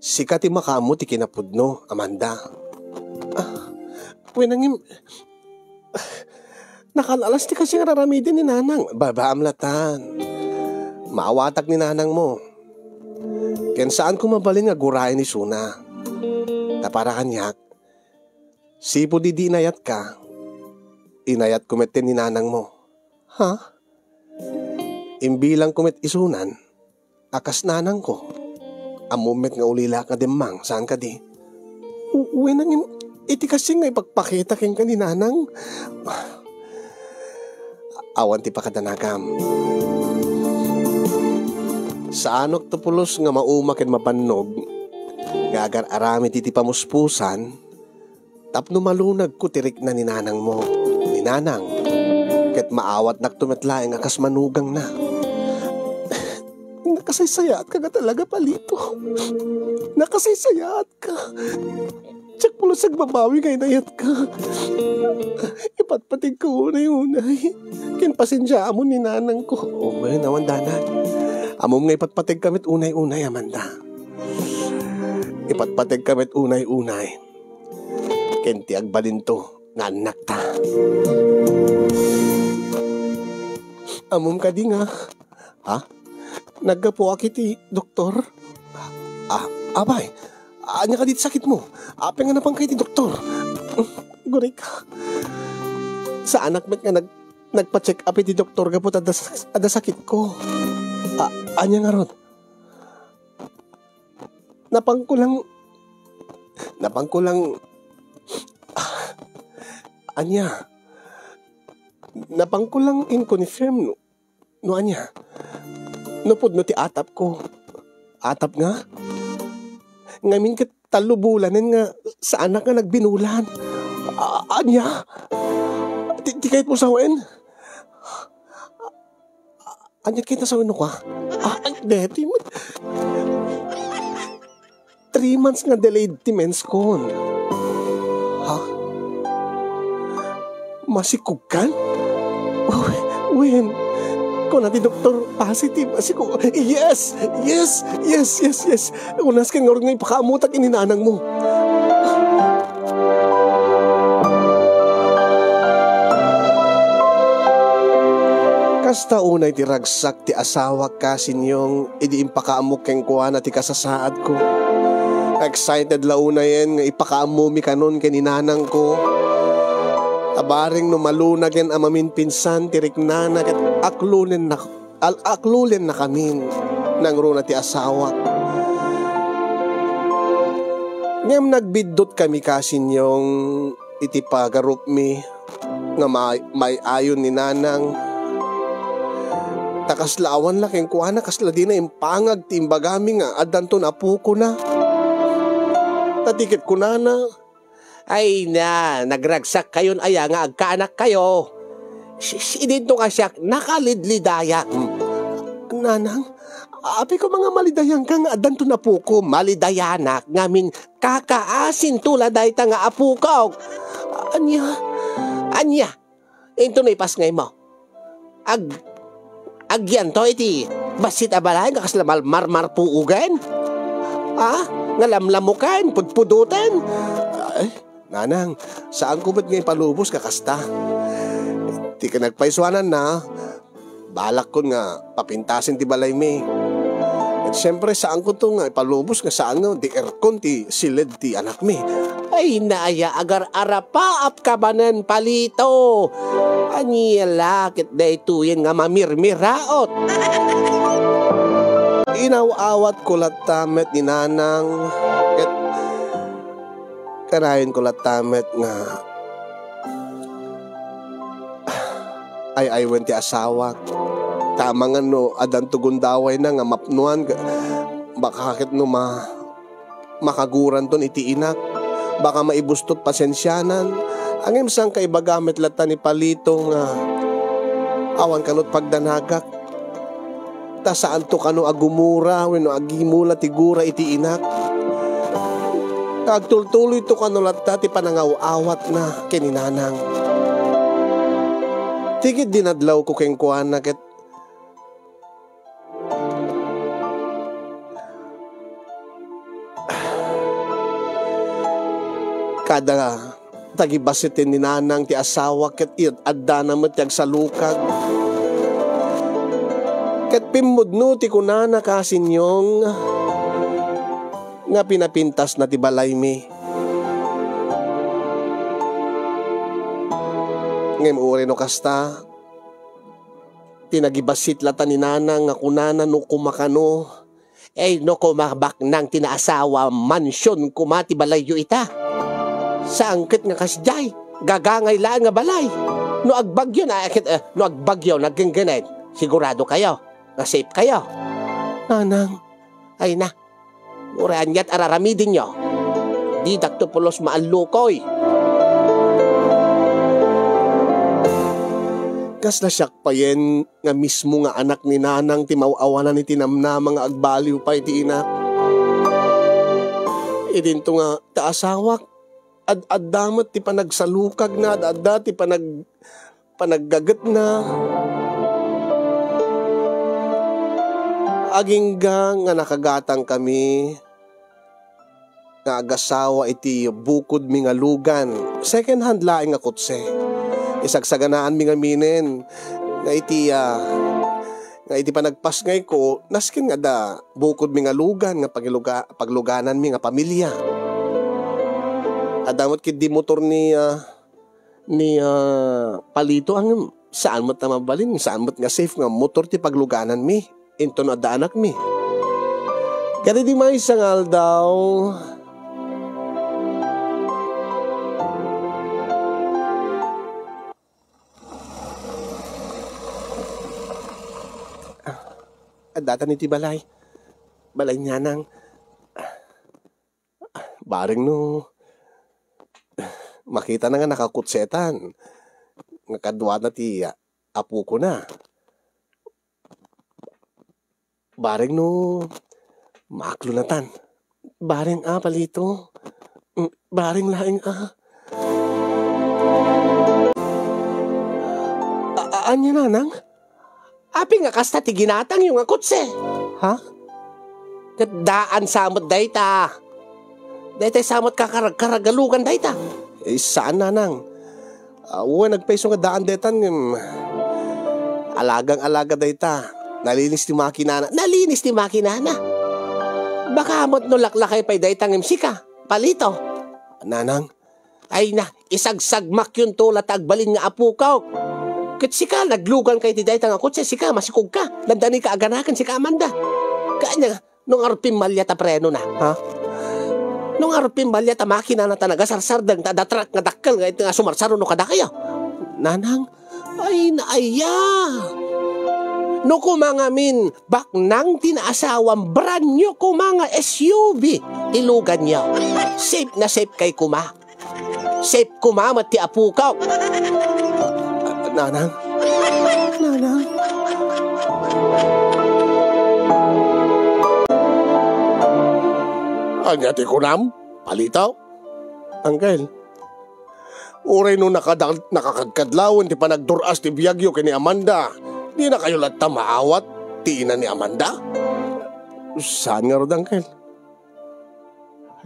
sika ti makaammo ti kinapudno, Amanda. Ah, wen, nangin, nakal-alas ti kasing ar-aramiden ni Nanang. Babaam latan. Maawatak ni Nanangmo. Ken saanko mabalin nga guraen isuna. Ta para kaniak, sipud idi inayatka, inayatko met ni Nanangmo. Ha? Imbilangko met isunan a kas nanangko. Ammom met nga ulilaak nga demmang, saan kadi? U-, wen, nangin, iti kasing nga ipakpakita kenka ni Nanang. Awan ti pakadanagam. Saanokto pulos nga mauma ken mabannog nga agar-aramid iti pamuspusan, tapno malunagko ti rikna ni nanangmo, ni Nanang, ket maawatnakto met laeng a kas manugangna. Nakasaysayaatka nga talaga, Palito. Nakasaysayaatka. Diak pulos agbabawi nga inayatka. Ipatpategko unay-unay. Ken pasensiaamon ni nanangko. O, wen, awan danag. Ammom nga ipatpategka met unay-unay, Amanda. Ipatpategka met unay-unay. Ken ti agbalinto nga annakta. Ammom kadi nga, ha? Naggapuak iti doktor? Ah, apay, ania kadi ti sakitmo? Apay nga napanka iti doktor? Gurika. Saanak met nga nag-, nagpa-check up iti doktor gapu ta adda, adda sakitko. Ah, ania ngarud? Napangko lang, napangko lang, ah, ania? Napangko lang in-confirm no, no ania? No pudno ti atapko. Atap nga? Ngamin ket tallo bulanen nga saanak nga nagbinulan. A-, ania? Ti, ti kayatmo sawen? Ania kayat a sawen no kua? Ah, ay, deti met. Three months nga delayed ti menskon. Ha? Masikogkan? Wen, kuna ti doktor, positive. Masiko-, yes! Yes! Yes! Yes! Yes! Unas ken ngarud nga ipakaammotak iti nanangmo. Kasta unay ti ragsak ti asawak, Kasinyong, idi impakaammok kenkuana ti kasasaadko. Excited la unayen nga ipakaammomi kanon ken ni nanangko. Ta bareng no malunagen a maminpinsan ti riknana ket aklulennak-, al-, aklulennakamin nangruna ti asawak. Ngem nagbiddut kami, Kasinyong, iti pagarupmi nga may-, may-ayon ni nanang. Ta kasla awan la kenkuana, kasla dina impangag ti imbagami nga addanton apokona. Ta ti ket kunana, "Ay na, nagragsakkayon aya nga agkaanakkayo? Sis, idinto nga siak nakalidlidayak." Hmm. Nanang, apay koma nga malidayangka nga addanton apoko? Malidayanak ngamin kakaasinto la dayta nga apokok. Ania? Ania? Intono ipasngaymo? Ag-, agyanto iti bassit a balay nga kasla mal-, marmarpuogen? Ha? Nga lamlamuken, pudpudoten? Ay, nanang, saanko met nga ipalubos nga kasta. Ti kinagpaysuananna, balakkon nga papintasen ti balaymi. Ket siempre, saankonto nga ipalubos nga saan nga di aircon ti siled ti anakmi. Ay, naaya, agar-arapaap ka manen, Palito. Ania la ket daytoyen nga mamirmiraot? Inaw-awatko latta met ni Nanang, ket kanayon ko latta met nga ay-aywen ti asawak. Ta amangan no addanto gundawayna nga mapnoan, baka ket no ma-, makaguranton iti inak. Baka maibustot pasensianan. Ngem saan kaibaga met latta ni Palito nga awan kano ti pagdanagak. Ta saanto kano a gumura wenno agimula ti gura iti inak. Ta agtultuloyto kano latta ti panangaw-awatna ken ni Nanang. Ti ket dinadlawko kenkuana ket kada tagibasiten ni Nanang ti asawa ket iyat addana met ti agsalukag. Ket pimmudno ti kunana kasinyong nga pinapintasna ti balaymi. Ngem uray no kasta, ti nagibasit latta ni Nanang nga kunana no kumakano, "Ay, no koma baknang ti naasawa, mansion koma ti balayyo ita. Saan ket nga kasdiay, gagangay laeng nga balay. No agbagyo na, eh, no agbagyo, naggenggenet, sigurado kayo nga safe kayo." Nanang, ay na, uray aniat araramidenyo, didakto pulos maallukoy. Kasla siak payen nga mismo nga anak ni Nanang ti maw-awanan iti namnama nga agbaliw pay ti inak. Idinto nga ta asawak, ad-adda met ti panagsalukagna, ad-adda ti panag-, panaggagetna. Agingga nga nakagatangkami nga agasawa iti bukodmi nga lugan, second hand laeng nga kotse. Isagsaganaanmi ngaminen nga iti, ah, nga iti panagpasngayko, nasken nga adda bukodmi nga lugan nga pagiluga-, paglugananmi nga pamilia. Adda met ketdi motor ni, ah, ni, ah, Palito, ngem saan met a mabalin, saan met nga safe nga motor ti paglugananmi inton adda anakmi. Kadaydi maysa nga aldaw, ah, addatan iti balay. Balay ni Nanang. Bareng no makitana nga nakakutsetan nga kaduana ti apokona. Bareng no maaklonatan. Bareng a, Palito. Mm, bareng laeng a. A-, a-, ania, Nanang? Apay nga kasta ti ginatangyo nga kotse? Ha? Ket daan sa met dayta. Daytay sa met kakarag-karagalugan dayta. Eh, saan, Nanang. Ah, wen, agpayso nga daan daytan ngem alagang-alaga dayta. Nalinis ti makinana. Nalinis ti makinana? Baka met no laklakay pay dayta ngem sika, Palito. Nanang, ay na, isagsagmakyonto la ta agbalin nga apokok. Ket sika, naglugan ka iti dayta nga kotse, sika, masikog ka. Dandani ka aganaken, sika, Amanda. Kanya, no ngarud pimmalia ta preno na, ha? No ngarud pimmalia ta makina na ta nagasarsardeng ta adda truck nga dakkel nga iti nga sumarsaro no kadakayo. Nanang, ay, naaya. No kumangamin, baknang ti naasawam, brand new kuma nga S U V ti luganyo. Safe na safe kay kuma. Safe kuma met ti apokok. Nanang? Nanang? Ania ti kunam, Palito? Uncle, uray no nakada-, nakakadkadlawen ti panagdur-as ti biagyo ken ni Amanda, dinakayo latta maawat ti ina ni Amanda? Saan ngarud, Uncle?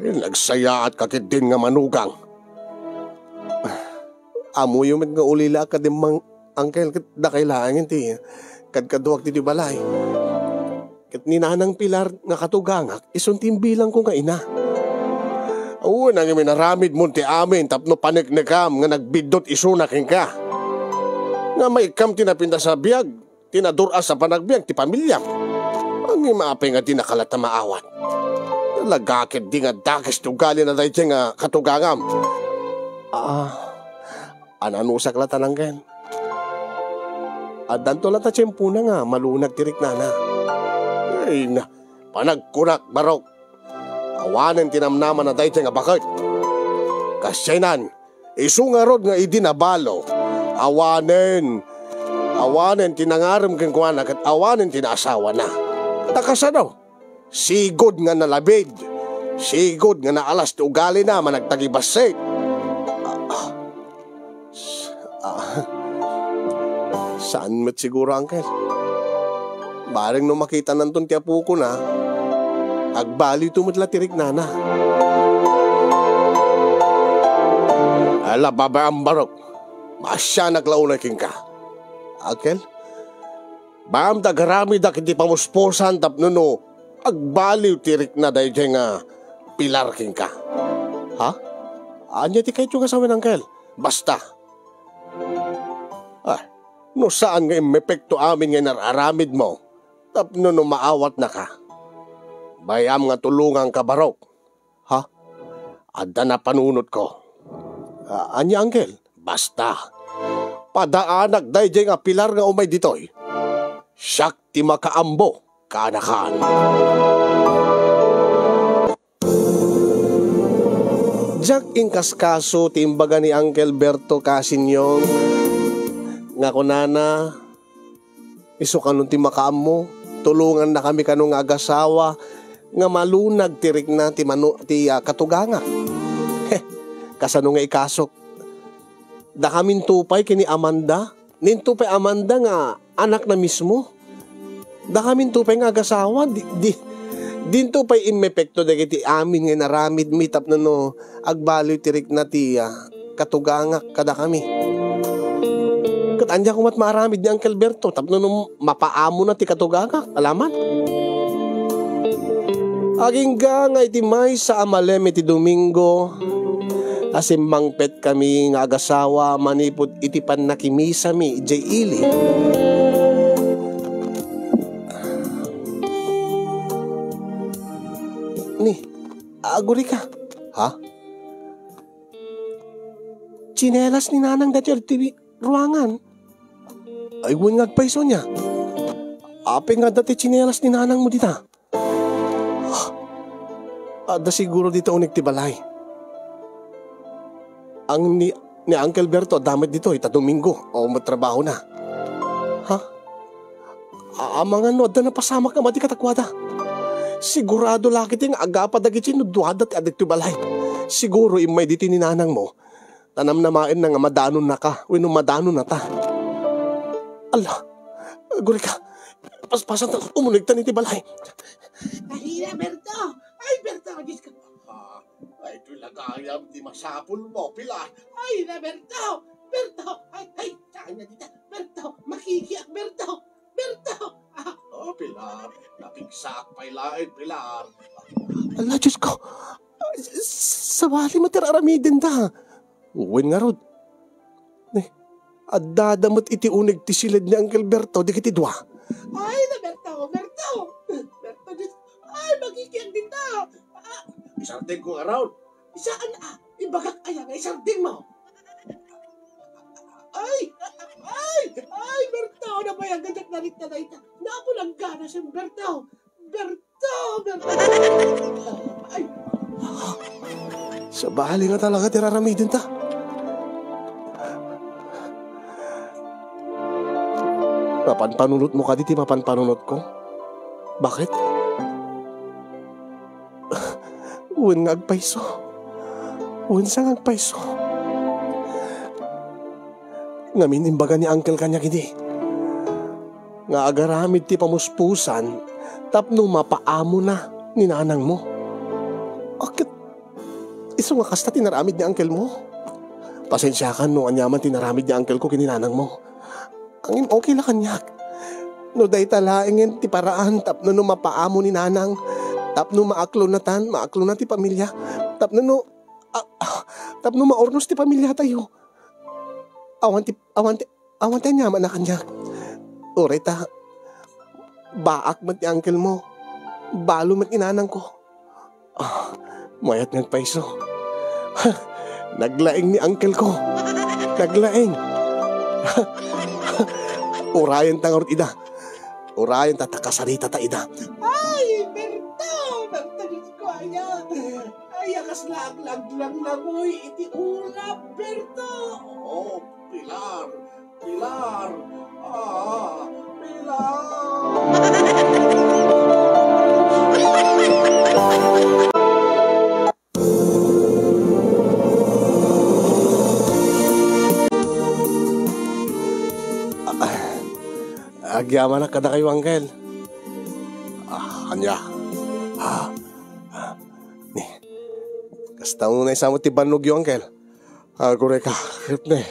Ay, nagsayaat ka ketdin nga manugang. Ammoyo met nga ulilaak kadi, Mang-, Uncle, ket dakay laengen ti kadkaduak ditoy balay. Ket ni Nanang Pilar nga katugangak, isun ti imbilangko nga ina. Wen, ngem inaramidmo ti amin tapno paneknekam nga nagbiddut isuna kenka. Nga maikkam ti napintas a biag, ti nadur-as a panagbiag ti pamiliam. Ngem apay nga di naka latta maawat? Talaga ketdi nga dakes ti ugalina daydiay nga katugangam. Ah, ananusak latta, Angkel. Addanto latta tiempona nga malunag ti riknana. Ay na, panagkunak, Barok. Awanen ti namnama daydiay nga baket. Kasdiay nan, isu ngarud nga idi nabalo, awanen, awanen ti nangarem kenkuana ket awanen ti naasawana. Ta kasano? Sigud nga nalabid. Sigud nga naalas ti ugalina managtagibassit. Ah, Ah, saan met siguro, Angkel. Bareng no makitananton ti apokona, agbaliwto met la ti riknana. Ala, babaam, Barok. Maasianak la unay kenka. Angkel, baam ta agaramidak iti pamuspusan tapno no agbaliw ti rikna daydiay nga pilar kenka. Ha? Ania ti kayatyo nga sawen, Angkel? Basta. Ah, no saan nga immepekto amin nga inar-aramidmo, tapno no maawatnaka, bay-am nga tulongangka, Barok. Ha? Adda napanunotko. Ah, ania, Angkel? Basta. Padaanak daydiay nga pilar nga umay ditoy. Siak ti makaammo kanakan. Diak inkaskaso ti imbaga ni Uncle Berto kasinyong nga kunana, isu kano ti makaammo, tulongannakami kano nga agasawa nga malunag ti rikna ti mano-, ti, ah, katugangak. Heh, kasano nga ikasok? Dakaminto pay ken ni Amanda? Ninto pay Amanda nga anakna mismo? Dakaminto pay nga agasawa? Di, di, dinto pay immepekto dagiti amin nga inaramidmi tapno no agbaliw ti rikna ti, ah, katugangak kadakami? Ket ania koma ti maaramid ni Uncle Berto tapno no mapaamona ti katugangak? Alaman? Agingga nga iti maysa a malem iti Domingo, a simmangpetkami nga agasawa manipud iti pannakimisami idiay ili. Ni, agurika. Ha? Tsinelas ni Nanang daytoy ti ruangan. Ay, wen nga agpayso nia. Apay nga adda ti tsinelas ni Nanangmo dita? Adda siguro dita uneg ti balay. Ang ni, ni Uncle Berto, adda met ditoy ta Domingo, o, matrabahona. Ha? A-, amangan no adda napasamak nga madi kadakuada. Sigurado la ketdi nga agapa dagiti no duada ti adda ditoy balay. Siguro immay ditoy ni Nanangmo. Ta namnamaenna nga madanonnaka wenno madanonnata. Ala, agurika, paspasanta, umunegtan iti balay. Ay, Berto! Ay, Berto, Diyos ko! Ah, ay, itoy lagayam ti masapulmo, Pilar. Ay, na, Berto! Berto! Ay, ay, saan na dita? Berto, makikiak, Berto! Berto! Ah, oh, Pilar, napigsaak pay laeng, Pilar. Ala, Diyos ko! Ay, s-, s-, sabali met ti ar-aramidenda. Wen ngarud. Eh, addada met iti uneg ti siled ni Uncle Berto dagiti dua. Ay, na Berto, Berto! Berto, Diyos! Ay, magigian dita! Ah, isardengko ngarud. Saan a? Ibagak aya nga isardengmo? Ay! Ay! Ay, Berto! Nabayag nga diak narikna dayta. Naapon a ganas, Berto! Berto! Berto! Ay! Sabali nga talaga ti ar-aramidenta. Mapanpanunotmo kadi ti mapanpanunotko? Bakit? Wen nga agpayso. Wen sa nga agpayso. Ngamin, imbaga ni Uncle kaniak idi nga agaramid ti pamuspusan tapno mapaamona ni nanangmo. Ket isu nga kasta ti inaramid ni Uncle mo. Pasensiakan no aniaman ti inaramid ni Uncle ko ken ni nanang mo. Ngem okay la kaniak. No dayta laengen ti paraan tapno no mapaamo ni nanang, tapno maaklonatan, maaklona ti pamilia, tapno no Ah, ah, tapno maurnos ti pamiliatayo. Awan ti, awan ti, awan ti aniaman a kaniak. Uray ta, baak met ti uncle mo. Balo met ni nanangko. Ah, mayat nga agpayso. Naglaing ni uncle ko. Naglaing. Urayen ta ngarud ida. Urayen ta, ta kasarita ta ida. Ay, Berto! Berto, Diyos ko, aya. Aya, kasla aglaglang na boy iti ulap, Berto! Oh, Pilar! Pilar! Ah, Pilar! Ah, agyamanak kadakayo, Uncle. Ah, ania? Ah, ah, ni, kasta unay sa met ti bannogyo, Uncle. Agurayka, ket ne,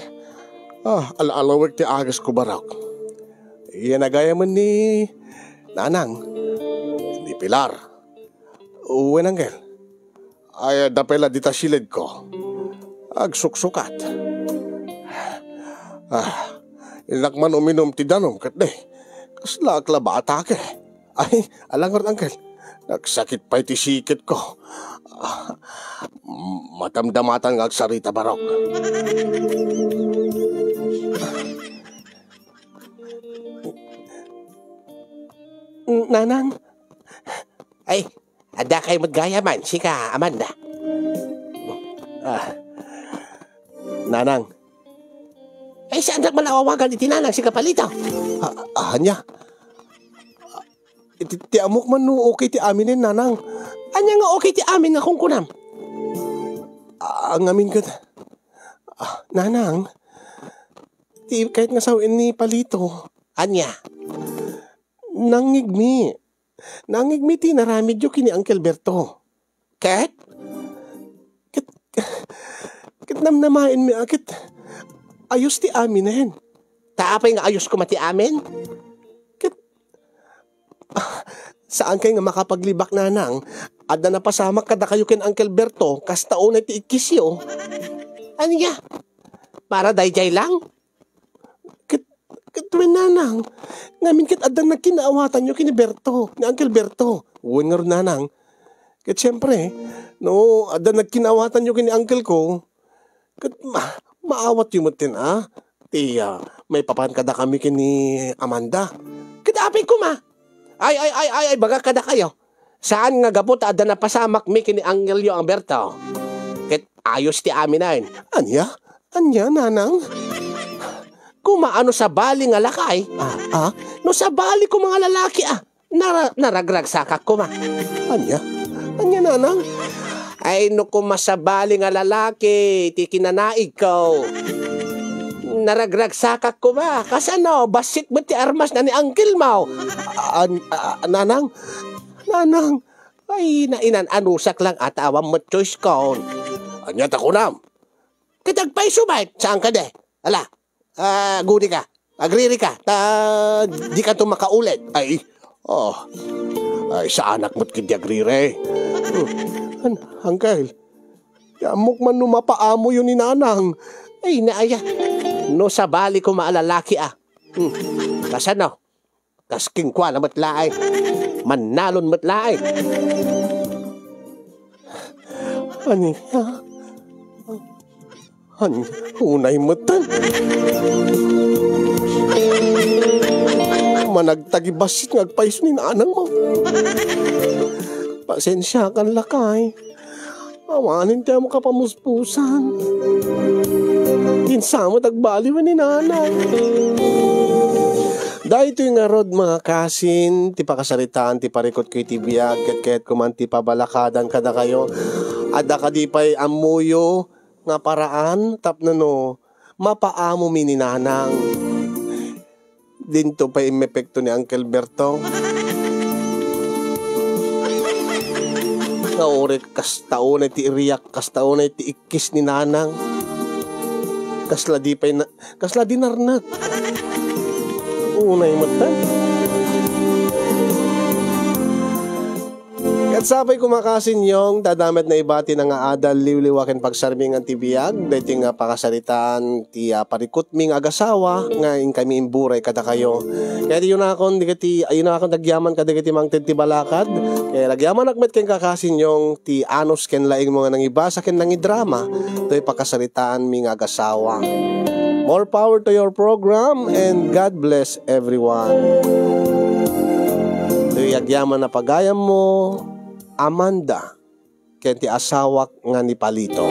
ah, al-alawek ti agesko, Barok. Ania, nagayam ni Nanang, ni Pilar. Wen, Uncle. Ay, adda pay la dita silidko. Agsuksukat. Ah, innak man uminum ti danum ket ne, kasla ak la atake. Ay, ala ngarud, Uncle. Nagsakit pay ti siketko. Ah, madamdamatan nga agsarita, Barok. Nanang. Ay, adda kay met gayaman, sika, Amanda. Ah, Nanang. Ay, saannak man awagan iti nanang, sika, Palito. Ah, ah, ania? Ti, ti ammok man no okay ti aminen, Nanang. Ania nga okay ti amin nga kunkunam? Ah, ngamin ket, ah, Nanang, ti kayat nga sawen ni Palito. Ania? Nangngegmi. Nangngegmi ti inaramidyo ken ni Uncle Berto. Ket? Ket, ket namnamaenmi a ket ayos ti aminen. Ta apay nga ayos koma ti amin? Ket, ah, saankay nga makapaglibak, Nanang. Adda napasamak kadakayo ken Uncle Berto, kasta unay ti ikkisyo. Ania? Para daydiay lang? Ket, ket wen, Nanang, ngamin ket adda nagkinaawatanyo ken ni Berto, ni Uncle Berto. Wen ngarud, Nanang. Ket siempre, no adda nagkinaawatanyo ken ni uncle ko, ket ma-, maawatyo metten a ti, ah, maipapan kadakami ken ni Amanda. Ket apay koma? Ay, ay, ay, ay, ay, bagak kadakayo. Saan nga gapu ta adda napasamakmi ken ni Angelio Alberto. Ket ayos ti aminen. Ania? Ania, Nanang? Koma a no sabali nga lakay. Ah, ah? No sabali koma nga lalaki, ah. Nara-, naragragsakak koma. Ania? Ania, Nanang? Ay, no koma sabali nga lalaki ti kinanaigko. Naragragsakak koma. Kasano? Bassit met ti armas na ni uncle mo. An-, a-, Nanang? Nanang? Ay, nainan-anusak lang a ta awan met choice kon. Ania ta kunam? Ket agpayso met, saan kadi? Ala, ah, aguni ka. Agriri ka. Ta, di ka to makaulit. Ay, oh. Ay, saanak met ket di agriri. Hmm. An-, uncle, ti ammok man no mapaamoyo ni Nanang. Ay, naaya. No sabali koma a lalaki, ah. Hmm. Kasano? Kas kenkuana met laeng. Mannalon met laeng. Ania? Ania? Unay metten. Managtagibassit nga agpayso ni Nanang mo. Pasensiakan, lakay. Awanen ti ammo kapamuspusan. Kinsa met agbali wen ni Nanang. Daytoy ngarud, mga kasin, ti pakasaritaan ti parikutko iti biag, ket kayatko man ti pabalakadan kadakayo. Adda kadi pay ammoyo nga paraan tapno no mapaamomi ni Nanang? Dinto pay immepekto ni Uncle Berto. Nga uray kasta unay ti iriak, kasta unay ti ikkis ni Nanang. Kasla di pay na, kasla di narnak. Unay met, ah. Ket sapay koma, Kasin Yong, ta adda met naibati nga adal, liwliwa ken pagsarmingan ti biag, daytoy nga pakasaritaan ti, ah, parikutmi nga agasawa nga inkami imburay kadakayo. Ket ayunakon dagiti, ayunakon agyaman kadagiti mangted ti balakad. Ket agyamanak met kenka, Kasin Yong, ti anus ken laingmo nga nangibasa ken nangidrama toy pakasaritaanmi nga agasawa. More power to your program and God bless everyone. Toy agyaman a pagayammo, Amanda, ken ti asawak nga ni Palito.